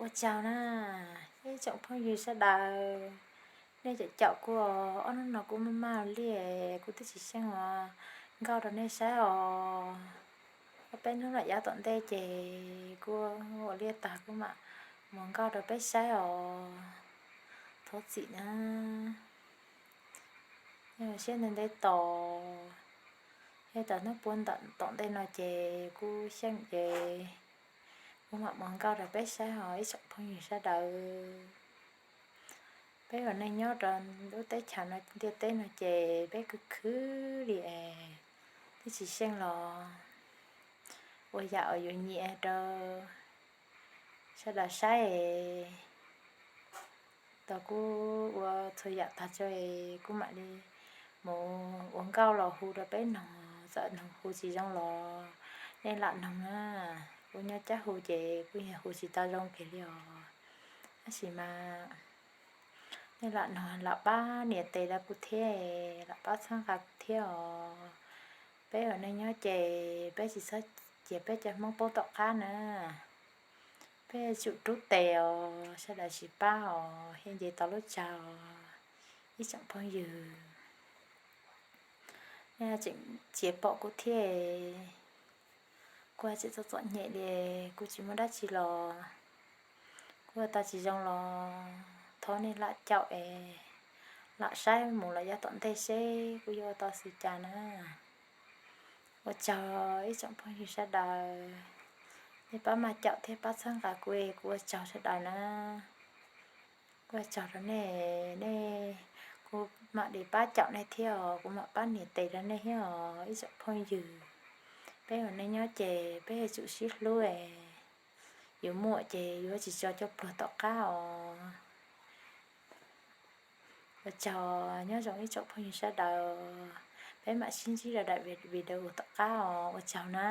Ua tsaug na ib tsoom phooj ywg sawv daws, nej caum caum kuv os. Ob hnub no kuv maj maj li, kuv twb tsis xyeej ua nkauj rau nej saib os. Ob peb hnub no yav tom ntej ces kuv ua liaj tag kuv mam mus nkauj rau peb saib os. Thov txim na. Siab ntev ntev tos, yog tau hnub puag tom ntej no ces kuv xyeej ces kuv mam mus nkauj rau peb saib os ib tsoom phooj ywg sawv daws. Peb ua neej nyob rau lub teb chaws no ntiaj teb no ces peb khwv khwv li es twb tsis xyeej los ua yam uas yuav nyiam rau sawv daws saib es. Tau kuv ua txhua yam tag tso es kuv mam li mus ua nkauj los hu rau peb noog, txawm noog hu tsis zoo los nej lam noog na. Kuv nyob cab hu ces kuv yeej hu tsis tau zoo kiag li os. Tab sis mas nej lam noog lam pab nias tes rau kuv thiab, lam pab txhawb nqa kuv thiab os. Peb ua neej nyob ces peb tsis txhob cia peb cov Hmoob paub tom qab na. Peb tsum rub tes os, sawv daws tsis pab os thiaj nce tau lub tsag os ib tsoom phooj ywg. Nej tseem tsis pom kuv thiab, kuv tseem txom txom nyem li, kuv tsis muaj dab tsi los kuv ua tau tsis zoo los thov nej lam caum es lam saib mus los yav tom ntej seb kuv yuav ua tau xws cas na. Ua tsaug ib tsoom phooj ywg sawv daws, nej pab maj caum thiab pab txhawb nqa kuv es kuv ua tsaug sawv daws na. Kuv ua tsaug rau nej, nej, kuv mam li pab caum nej thiab os, kuv mam pab nias tes rau nej thiab os ib tsoom phooj ywg. Peb ua neej nyob ces peb yuav tsum sib hlub es yuav muaj ces yuav tsis tso coj pluag tom qab os. Ua tsaug, nyob zoo ib tsoom phooj ywg sawv daws, peb mam sib ntsib rau daim video tom qab os, ua tsaug na.